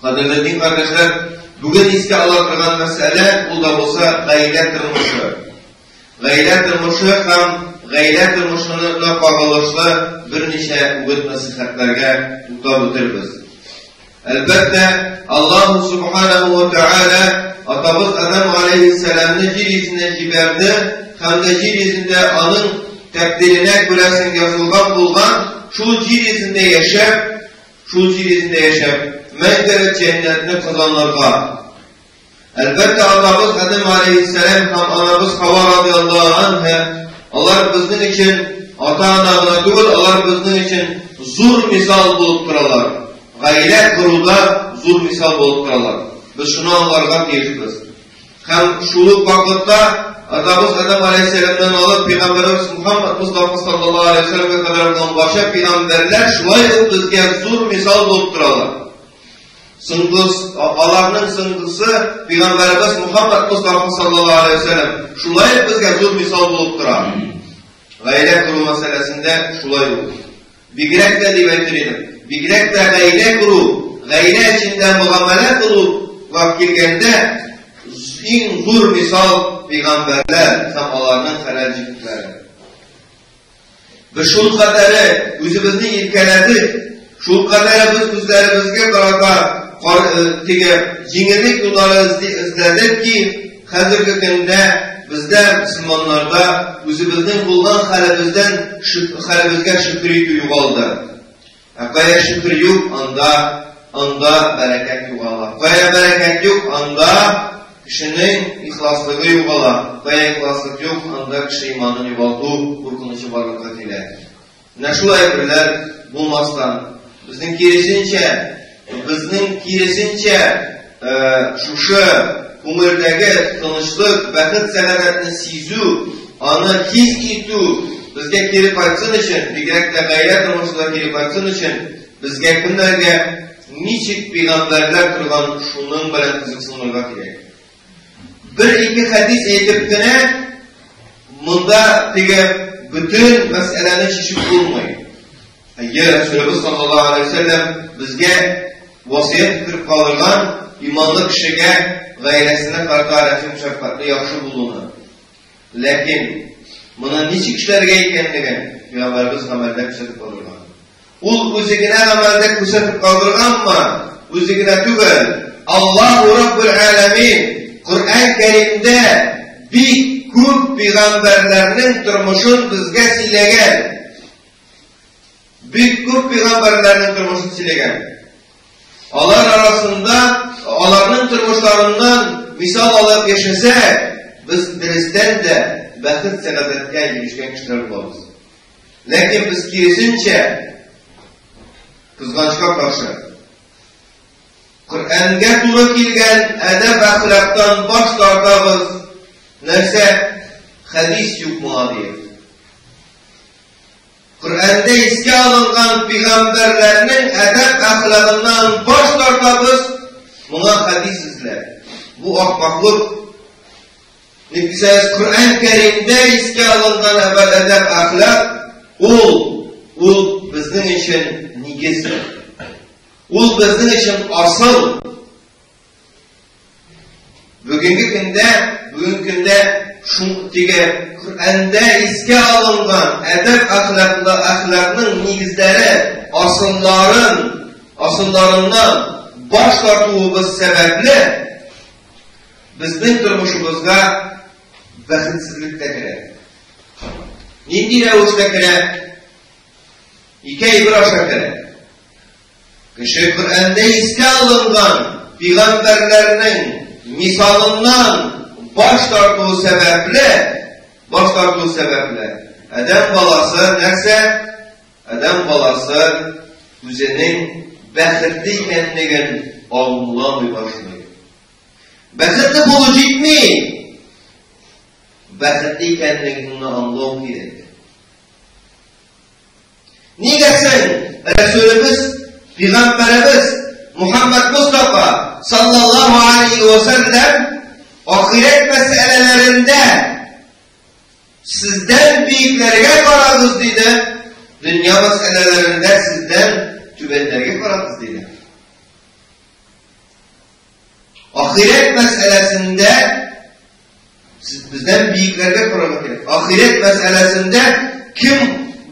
Кадерле дин кардәшләр, бүген искә ала торган мәсьәлә ул да булса гаилә тормышы. Гаилә тормышы һәм гаилә тормышына кагылышлы берничә үгет-нәсыйхәтләргә туктап үтербез. Әлбәттә, Аллаһу субханаһу ва тааля атабыз Адам алейһиссәламны җир йөзенә җибәрде һәм дә җир йөзендә аның тәкъдиренә күрәсең язылган булган шул җир йөзендә яшәп, шул җир йөзендә яшәп, мәңгелек җәннәтне казанырга. Әлбәттә, атабыз Адәм алейһиссәлам һәм анабыз Хава радиаллаһу анһа алар безнең өчен ата-ана гына түгел, алар безнең өчен зур мисал булып торалар. Гаилә коруда зур мисал булып торалар. Без шуны аңларга тиешбез. Һәм шул ук вакытта атабыз Адәм алейһиссәламнан алып пәйгамбәребез Мухаммад Мустафа саллаллаһу алейһи вәсәлләмгә кадәр булган барча пәйгамбәрләр шулай ук безгә зур мисал булып торалар. Соңгыс, аларның соңгысы пәйгамбәребез Мухаммад Мустафа саллаллаһу алейһи вәсәлләм шулай ук безгә зур мисал булып тора. Гаилә кору мәсьәләсендә шулай ук. Бигрәк тә дип әйтер идем, бигрәк тә гаилә кору, гаилә эчендә мөгамәлә кылуга килгәндә иң зур мисал пәйгамбәрләр һәм аларның хәләл җефетләре. Без шул кадәре үзебезне иркәләдек, шул кадәре без үзләребезгә карата теге җиңеллек юллары эзләдек ки, хәзерге көндә бездә, мөселманнарда, үзебезнең булган хәлебездән хәлебезгә шөкер итү югалды. Ә кая шөкер юк, анда анда бәрәкәт югала. Кая бәрәкәт юк, анда кешенең ихласлыгы югала. Кая ихласлык юк, анда кеше иманын югалту куркынычы барлыкка килә. Менә шул әйберләр булмастан, безнең киресенчә, безнең киресенчә шушы күңелдәге тынычлык, бәхет, сәламәтне сизү, аны хис итү безгә кире кайтсын өчен, бигрәк тә гаилә тормышында кире кайтсын өчен, безгә кемнәргә ничек пәйгамбәрләр торган шуның белән кызыксынырга кирәк. Бер-ике хәдис әйтеп кенә монда теге бөтен мәсьәләне чишеп булмый. Әйе, Рәсүлебез саллаллаһу алейһи вәсәлләм безгә васыять итеп калдырган иманлы кешегә гаиләсенә карата рәхим шәфкатьле яхшы булуны. Ләкин моны ничек эшләргә икәнлеген Пәйгамбәребез гамәлдә күрсәтеп калдырган. Ул үзе генә гамәлдә күрсәтеп калдырганмы? Үзе генә түгел. Аллаһу Раббул Әләмин Коръән Кәримдә бик күп пәйгамбәрләрнең тормышын безгә сөйләгән. Бик күп пәйгамбәрләрнең тормышын сөйләгән. Алар арасында аларның тормышларыннан мисал алып яшәсәк, без дөрестән дә бәхет сәгадәткә ирешкән кешеләр булабыз. Ләкин без киресенчә, кызганычка каршы, Коръәнгә туры килгән әдәп әхлактан баш тартабыз. Нәрсә? Хәдис юк моңа диеп. Коръәндә искә алынган пәйгамбәрләрнең әдәп әхлагыннан баш тартабыз, моңа хәдис эзләп. Бу ахмаклык. Ник дисәгез, Коръән Кәримдә искә алынган әдәп әхлак ул ул безнең өчен нигез. Ул безнең өчен асыл. Бүгенге көндә, бүгенге көндә шул теге Коръәндә искә алынган әдәп әхлаклы әхлакның нигезләре, асылларын, асылларыннан баш тартуыбыз сәбәпле безнең тормышыбызга бәхетсезлек тә керә. Нинди рәвештә керә? Ике әйбер аша керә. Кеше Коръәндә искә алынган пәйгамбәрләрнең мисалыннан баш тарту сәбәпле, баш тарту сәбәпле, адәм баласы нәрсә? Адәм баласы үзенең бәхетле икәнлеген аңламый башлый. Бәхетле булу җитми. Бәхетле икәнлегеңне аңлау кирәк. Нигә соң Рәсүлебез, пәйгамбәребез Мухаммад Мустафа саллаллаһу алейхи ва сәлләм ахирәт мәсьәләләрендә сездән бөекләргә карагыз диде, дөнья мәсьәләләрендә сездән түбәннәргә карагыз диде. Ахирәт мәсьәләсендә сез бездән биекләргә карарга кирәк. Ахирәт мәсьәләсендә кем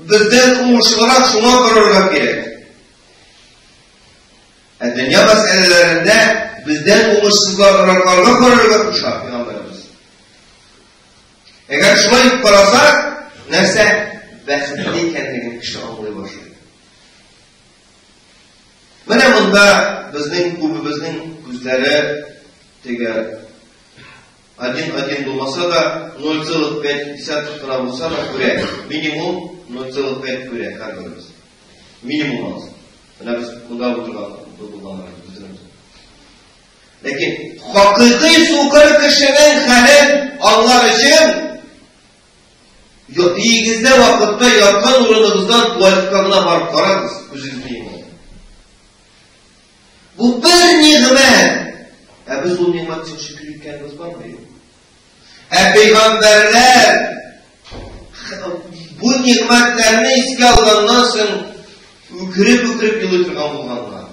бездән уңышлырак, шуңа карарга кирәк. Ә дөнья мәсьәләләрендә бездән уңышсызларга карарга куша пәйгамбәребез. Әгәр шулай итеп карасак, нәрсә бәхетле икәнлеген кеше аңлый башлый. Менә монда безнең күбебезнең күзләре теге один-один булмаса да 0,5 кына булса да күрә. Минимум 0,5 күрә һәрберебез. Минимум аз. Менә без монда утырган булганнар үзебез. Ләкин хакыйкый сукыр кешенең хәлен аңлар өчен өегездә вакытта яткан урыныгыздан туалетка гына барып карагыз, күзегезне йомып. Бу бер нигъмәт. Ә без ул нигъмәт өчен шөкер иткәнебез бармы? Юк. Ә пәйгамбәрләр бу нигъмәтләрне искә алганнан соң үкереп-үкереп елый торган булганнар.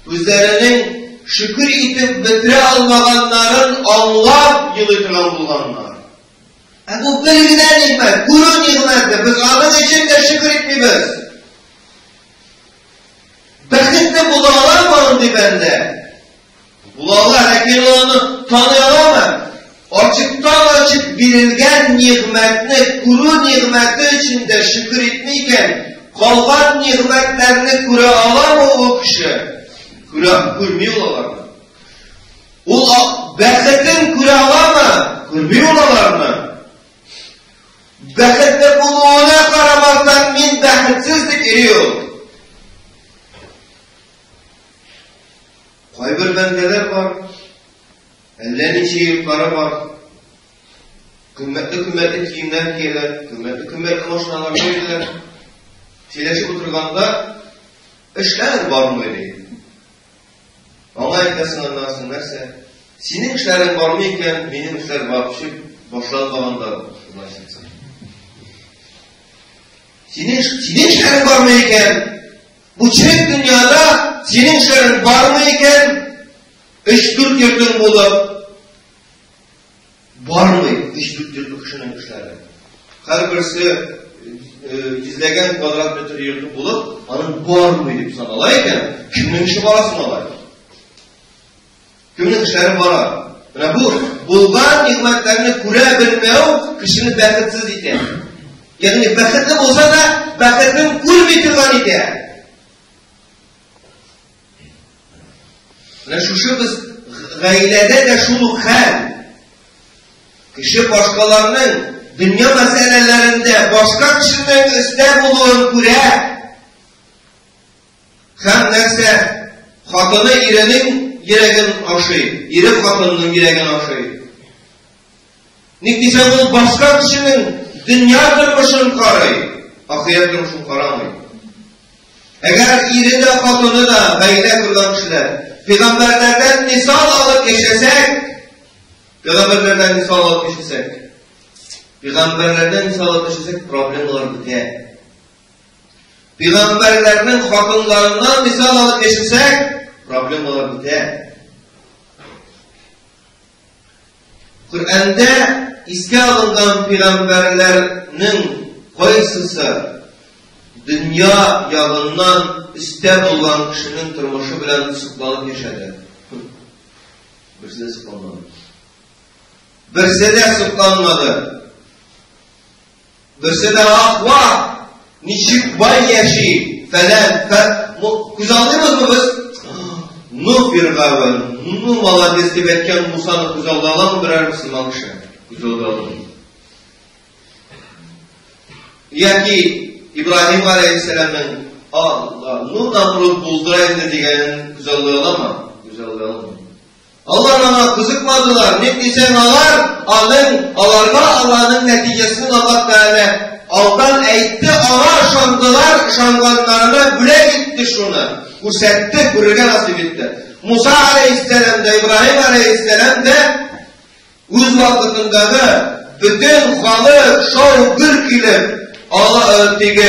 Үзләренең шөкер итеп бетерә алмаганнарын аңлап елый торган булганнар. Ә бу бер генә нигъмәт, күрү нигъмәте. Без аның өчен дә шөкер итмибез. Бәхетле була аламы андый бәндә? Була ала, ләкин ул аны таный аламы? Ачыктан-ачык бирелгән нигъмәтне күрү нигъмәте өчен дә шөкер итми икән, калган нигъмәтләрне күрә аламы ул кеше? Күрә, күрми ул аларны. Ул бәхетен күрә аламы? Күрми ул аларны. Бәхетле булуына карамастан, мин бәхетсез дип йөри ул. Кайбер бәндәләр бар, әллә ничә йортлары бар. Кыйммәтле-кыйммәтле киемнәр кияләр, кыйммәтле-кыйммәтле машиналар йөриләр. Сөйләшеп утырганда эшләр бармы ди. Аңа әйтәсең аннан соң нәрсә? Синең эшләрең бармы икән, минем эшләр вообще башланмаган да, значит. Синең, синең эшләрең бармы икән? Бу черек дөньяда синең эшләрең бармы икән? Өч-дүрт йортың булып, бармый өч-дүрт йортлы кешенең эшләре. Һәрберсе йөзләгән квадрат метр йорты булып, аның бармый дип санала икән, кемнең эше бара соң алай? Кемнең эшләре бара? Менә бу булган нигъмәтләрне күрә белмәү кешене бәхетсез итә. Ягъни бәхетле булса да, бәхетен күрми торган итә. Менә шушы без гаиләдә дә шул ук хәл. Кеше башкаларның дөнья мәсьәләләрендә башка кешенең өстә булуын күрә. Һәм нәрсә? Хатыны иренең йөрәген ашый, ире хатынының йөрәген ашый. Ник дисәң, ул башка кешенең дөнья тормышын карый, ахирәт тормышын карамый. Әгәр ире дә, хатыны да гаилә корган кешеләр, пәйгамбәрләрдән мисал алып яшәсәк, пәйгамбәрләрдән мисал алып яшәсәк, пәйгамбәрләрдән мисал алып яшәсәк, проблемалар бетә. Пәйгамбәрләрнең хатыннарыннан мисал алып яшәсәк, проблемалар бетә. Коръәндә искә алынган пәйгамбәрләрнең кайсысы дөнья ягыннан өстә булган кешенең тормышы белән сокланып яшәде? Берсе дә сокланмады. Берсе дә сокланмады. Берсе дә ах, ничек бай яши, фәлән, күз алдыйбызмы без? Ну, Фиргавен, ну, молодец дип әйткән Мусаны күз алды аламы берәр мөселман кеше? Күз алды алмый. Яки Ибраһим алейхиссәламның Алла, ну, Намруд булдыра инде дигәнен күз алды аламы? Күз алды алмый. Алар аңа кызыкмадылар. Ник дисәң, алар аның, аларга Алланың нәтиҗәсен Аллаһ Тәгалә алдан әйтте, аңа ышандылар, ышанганнарына бүләк итте шуны. Күрсәтте, күрергә насыйп итте. Муса алейһиссәлам да, Ибраһим алейһиссәлам да үз вакытындагы бөтен халык шау гөр килеп, Алла теге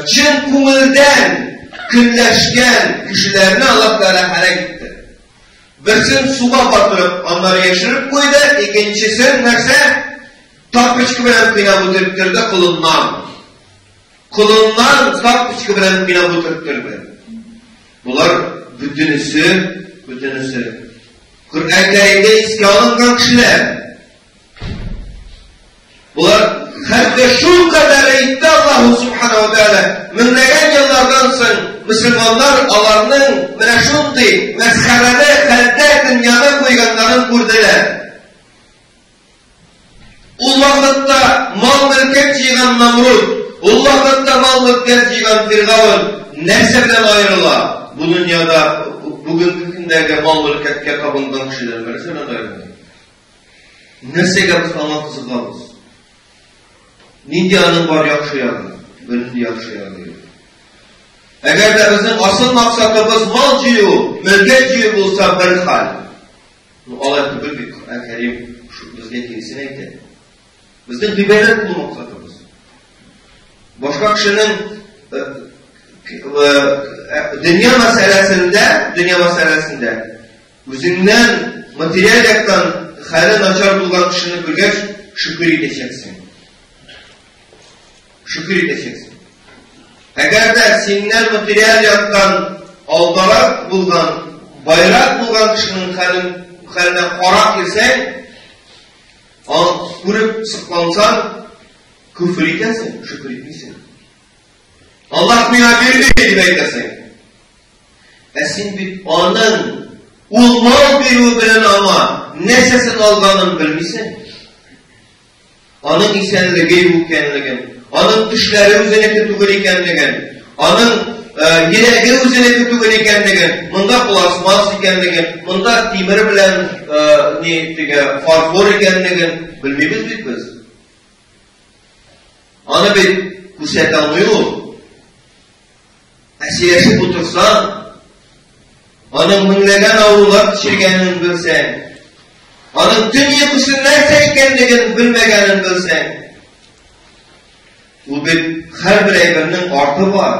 чын күңелдән көнләшкән кешеләрне Аллаһ Тәгалә һәлак итте. Берсен суга батырып, аннары яшереп куйды, икенчесен нәрсә? Тапочка белән кыйнап үтертерде колыннан. Колыннан тапочка белән кыйнап үтертерде. Болар бөтенесе, бөтенесе Коръән Кәримдә искә алынган кешеләр. Болар хәтта шул кадәр әйтте Аллаһу Субханаһу ва Тааля, меңләгән еллардан соң мөселманнар аларның менә шундый мәсхәрәле хәлдә дөньяны куйганнарын күрделәр. Ул вакытта мал-мөлкәт җыйган Намруд, ул вакытта мал-мөлкәт җыйган Фиргаун нәрсә белән аерыла? Бу дөньяда бүгенге көндәге мал-мөлкәткә табынган кешеләр нәрсә белән аерыла? Нәрсәгә без аңа кызыгабыз? Нинди аның бар яхшы ягы? Бернинди яхшы ягы юк. Әгәр дә безнең асыл максатыбыз мал җыю, мөлкәт җыю булса бер хәл. Ну, алай түгел бит, Коръән Кәрим безгә киресен әйтә. Безнең гыйбадәт кылу максатыбыз. Башка кешенең э, э, дөнья мәсьәләсендә, дөнья мәсьәләсендә Үзеңнән материаль яктан хәле начар булган кешене күргәч, шөкер итәчәксең. Шөкер итәчәксең. Әгәр дә синнән материаль яктан алдарак булган, байрак булган кешенең хәлен хәленә карап йөрсәң, ал күреп соклансаң, күфер итәсең, шөкер итмисең. Аллаһ миңа бирде дип әйтәсең. Ә син бит аның ул мал бирүе белән аңа нәрсәсен алганын белмисең. Аның исәнлеге юк икәнлеген, аның тешләре үзенеке түгел икәнлеген, аның йөрәге үзенеке түгел икәнлеген, монда пластмасс икәнлеген, монда тимер белән ни теге фарфор икәнлеген белмибез бит без. Аны бит күрсәтә алмый ул. Ә сөйләшеп утырсаң, аның меңләгән авырулар кичергәнен белсәң, аның төн йокысы нәрсә икәнлеген белмәгәнен белсәң, ул бит һәрбер әйбернең арты бар.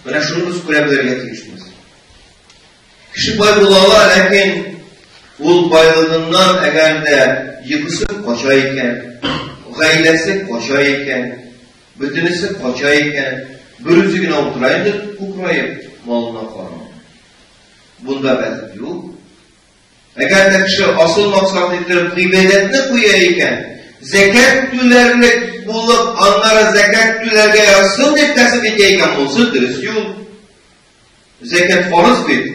Менә шуны без күрә белергә тиешбез. Кеше бай була ала, ләкин ул байлыгыннан әгәр дә йокысы кача икән, гаиләсе кача икән, бөтенесе кача икән, бер үзе генә утыра инде кукраеп, малына карап. Бунда бәхет юк. Әгәр дә кеше асыл максат итеп гыйбадәтне куя икән, зәкят түләрлек булып, аннары зәкят түләргә язсын дип кәсеп итә икән, монысы дөрес юл. Зәкят фарыз бит.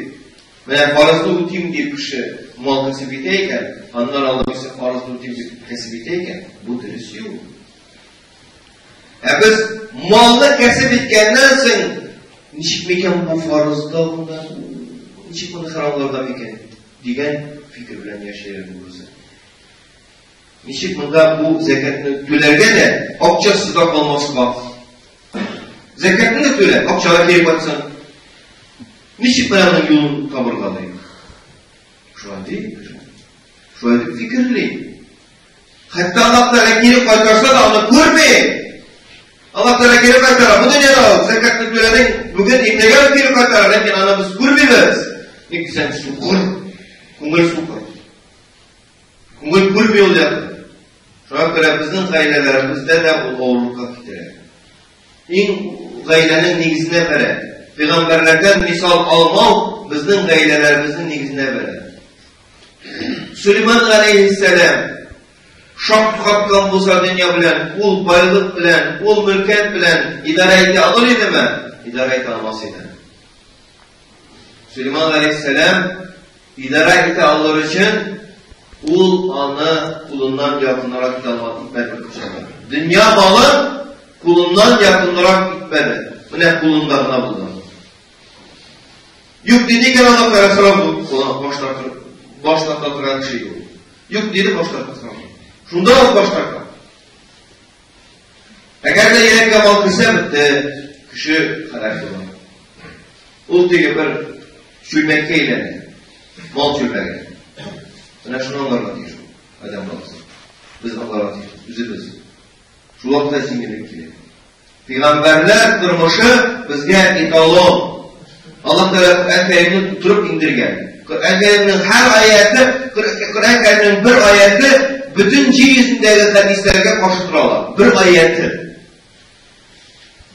Менә фарызны үтим дип кеше мал кәсеп итә икән, аннан алып исә фарызны үтим дип кәсеп итә икән, бу дөрес юл. Ә без малны кәсеп иткәннән соң, ничек микән бу фарызда монда, ничек моны харамларда микән дигән фикер белән яшәйбез күбесе. Ничек монда бу зәкятне түләргә дә, акчасыз да калмаска. Зәкятне дә түлә, акча да кире кайтсын. Ничек менә моның юлын табырга ди? Шулай ди. Шулай дип фикерли. Хәтта Аллаһ Тәгалә кире кайтарса да аны күрми. Аллаһ Тәгалә кире кайтара. Бу дөньяда ул зәкятне түләдең, бүген иртәгә кире кайтара, ләкин аны без күрмибез. Ник дисәң, сукыр, күңел сукыр. Күңел күрми ул якын. Шуңа күрә безнең гаиләләребездә дә ул авырлыкка китерә. Иң гаиләнең нигезенә бәрә. Пәйгамбәрләрдән мисал алмау безнең гаиләләребезнең нигезенә бәрә. Сулейман алейхиссәлам шак каткан булса дөнья белән, ул байлык белән, ул мөлкәт белән идарә итә алыр идеме? Идарә итә алмас иде. Сулейман алейхиссәлам Идарә итә алыр өчен, ул аны кулыннан якынрак итә алмады, итмәде беркайчан. Дөнья малы кулыннан якынрак итмәде. Менә кулында гына булды. Юк диде икән Аллаһ Тәгалә сразу кулына баш тартыр, баш тарта торган кеше юк. Юк диде баш тарта сразу. Шунда ук баш тарта. Әгәр дә йөрәккә мал керсә, бетте, кеше һәлак була. Ул теге бер чүлмәккә әйләнә. Мал чүлмәге. Менә шуны аңларга тиеш ул, адәм баласы. Без аңларга тиеш, үзебез. Шул вакытта җиңеллек килә. Пәйгамбәрләр тормышы безгә эталон. Аллаһ Тәгалә Коръән Кәримне тутырып иңдергән. Коръән Кәримнең һәр аяты, Коръән Кәримнең бер аяты бөтен җир йөзендәге хәдисләргә каршы тора ала. Бер аяты.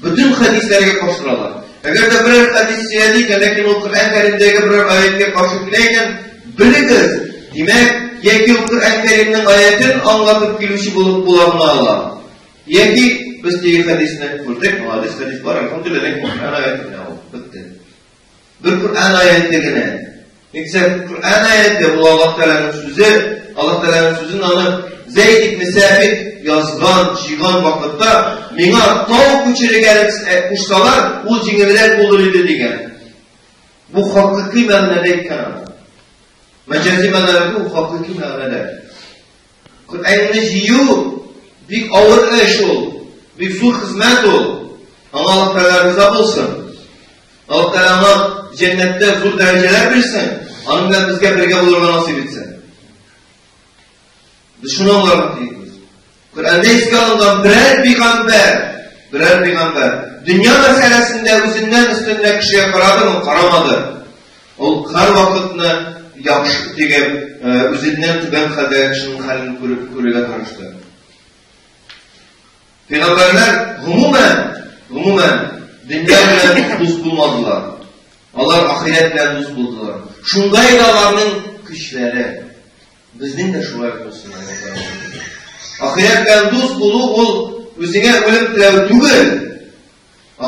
Бөтен хәдисләргә каршы тора ала. Әгәр дә берәр хәдис сөйләде икән, ләкин ул Коръән Кәримдәге берәр аяткә каршы килә икән, белегез, димәк, яки ул Коръән Кәримнең аятын аңлатып килүче булып була гына ала. Яки без теге хәдисне күрдек, маладис хәдис бар, әлхәмдүлилләһ, ләкин Коръән аяты генә ул, бетте. Бер Коръән аяты генә. Нигә Коръән аяты ул Аллаһ Тәгаләнең сүзе, Аллаһ Тәгаләнең сүзен аны Зәйд ибн Сәбит язган, җыйган вакытта миңа тау күчерергә кушсалар, ул җиңелрәк булыр иде дигән. Бу хакыйкый мәгънәдә әйткән аны. Мәҗази мәгънәдә бу хакыйкый мәгънәдә. Коръәнне җыю бик авыр эш ул, бик зур хезмәт ул. Аңа Аллаһ Тәгалә риза булсын. Аллаһ Тәгалә аңа җәннәттә зур дәрәҗәләр бирсен, аның белән безгә бергә булырга насыйп итсен. Без шуны аңларга тиешбез. Коръәндә искә алынган берәр пәйгамбәр, берәр пәйгамбәр дөнья мәсьәләсендә үзеннән өстенрәк кешегә карадымы, карамады. Ул һәрвакытны яхшы теге үзеннән түбән хәлдәге кешенең хәлен күреп күрергә тырышты. Пәйгамбәрләр гомумән, гомумән дөнья белән дус булмадылар. Алар ахирәт белән дус булдылар. Шунда иде аларның көчләре. Безнең дә шулай булсын. Ахирәт белән дус булу ул үзеңә үлем теләү түгел.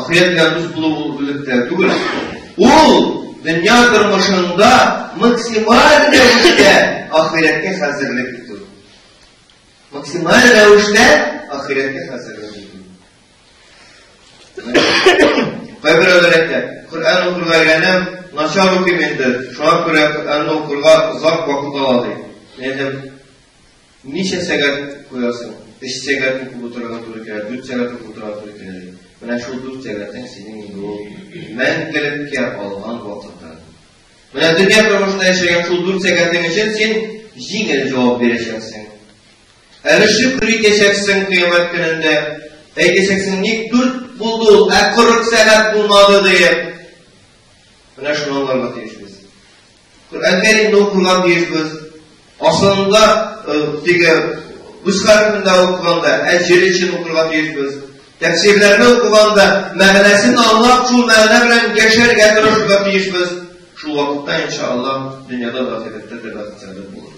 Ахирәт белән дус булу ул үлем теләү түгел. Ул дөнья тормышында максималь рәвештә ахирәткә хәзерлек итү. Максималь рәвештә ахирәткә хәзерлек итү. Кайберәүләр әйтә, Коръән укырга өйрәнәм, начар укыйм инде, шуңа күрә Коръәнне укырга озак вакыт ала ди. Мин әйтәм, ничә сәгать куясың? Өч сәгать укып утырырга туры килә, дүрт сәгать укып утырырга туры килә ди. Менә шул дүрт сәгатең синең инде ул мәңгелеккә алган вакытың. Менә дөнья тормышында яшәгән шул дүрт сәгатең өчен син җиңел җавап бирәчәксең. Әле шөкер итәчәксең кыямәт көнендә. Әйтәчәксең, ник дүрт булды ул, ә 40 сәгать булмады диеп. Менә шуны аңларга тиешбез. Коръән Кәримне укырга тиешбез. Асылында э, теге үз хәрефендә укыганда әҗер өчен укырга тиешбез. Тәфсирләрне укыганда мәгънәсен аңлап, шул мәгънә белән яшәргә тырышырга тиешбез. Шул вакытта иншаллаһ дөньяда да ахирәттә дә бәхет сәгадәт булыр.